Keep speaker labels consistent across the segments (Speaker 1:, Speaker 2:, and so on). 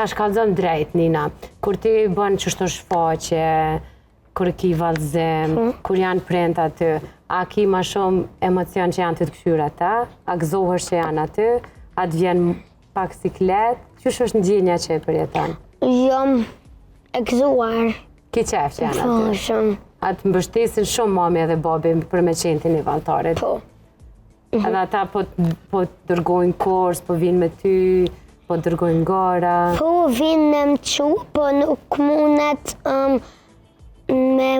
Speaker 1: Tash kallzom drejt, Nina. Kur ti bën qështu shfaqje, kur ki vallëzim,
Speaker 2: Po.
Speaker 1: kur janë prindt aty, a ki ma shumë emocion që janë të të kqyr ata, a gëzohesh që janë aty, a të vjen pak siklet, qysh është ndjenja që e përjeton?
Speaker 2: Jam e gëzuar.
Speaker 1: Ki qef që janë
Speaker 2: Po,
Speaker 1: aty?
Speaker 2: shumë.
Speaker 1: A të mbështesin shumë mami edhe babi për me qenë ti një valltare?
Speaker 2: Po.
Speaker 1: Edhe ata po, po të dërgojnë kurs, po vinë me ty, po të dërgojnë gara.
Speaker 2: Po, vinë me më qu, po nuk mundet um, me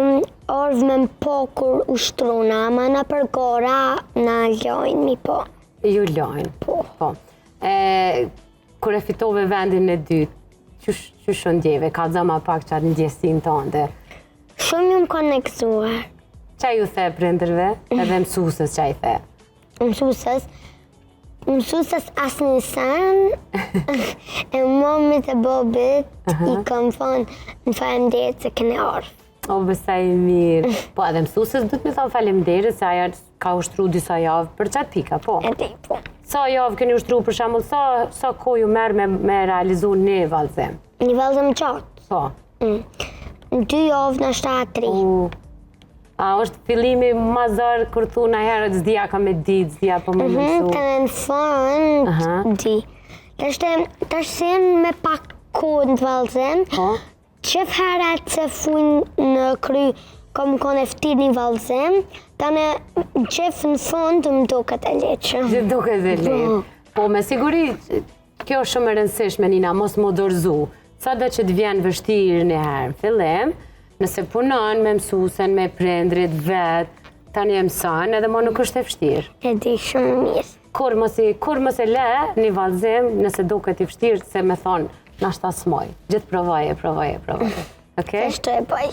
Speaker 2: ardhë me më po kur ushtruna, ama na për gara na lojnë mi po.
Speaker 1: Ju lojnë.
Speaker 2: Po.
Speaker 1: Po. E, kur e fitove vendin e dytë, qysh, qysh u ndjeve? Kallzoma pak qatë ndjesinë tënde.
Speaker 2: Shumë jam konë e gëzuar.
Speaker 1: Qa ju the prindërve edhe mësuses qa i the?
Speaker 2: Mësuses, mësuses asnjë sen, e mamit e babit i kam thonë në faleminderit se keni ardhë.
Speaker 1: O, bësa i mirë. Po, edhe mësuses du të mi thonë faleminderit se ajo ka ushtru disa javë për qatë pika, po.
Speaker 2: E di, po.
Speaker 1: Sa javë keni ushtru, për shembull, sa, sa kohë ju merr me, me realizu një vallëzim?
Speaker 2: Një vallëzim gjatë.
Speaker 1: Po.
Speaker 2: Mm. Në dy javë në shtatë tri.
Speaker 1: U, a është fillimi ma zor kur thu na herët s'dia ka me ditë, s'dia po më
Speaker 2: Mhm,
Speaker 1: mësu.
Speaker 2: të në fund,
Speaker 1: Aha.
Speaker 2: di. Tash të, tash si janë me pak kohë në të vallëzim,
Speaker 1: Po.
Speaker 2: qef herët se fujnë në kry, kom konë e ftir një vallëzim, tani qef në fund më duket e leqë.
Speaker 1: Gjithë duket e lehtë.
Speaker 2: Po.
Speaker 1: Po, me siguri, kjo është shumë e rëndësishme, Nina, mos më dorëzu. Sa do që të vjen vështirë një herë në fillim, nëse punon me mësuesen, me prindrit, vet, tani e mëson, edhe mo nuk është e vështirë.
Speaker 2: E di shumë mirë.
Speaker 1: Kur mos i, kur mos e le një vallëzim, nëse duket i vështirë, se me thonë, nashta s'moj. Gjithë provoje, provoje, provoje. Okej?
Speaker 2: Kështu e bëj.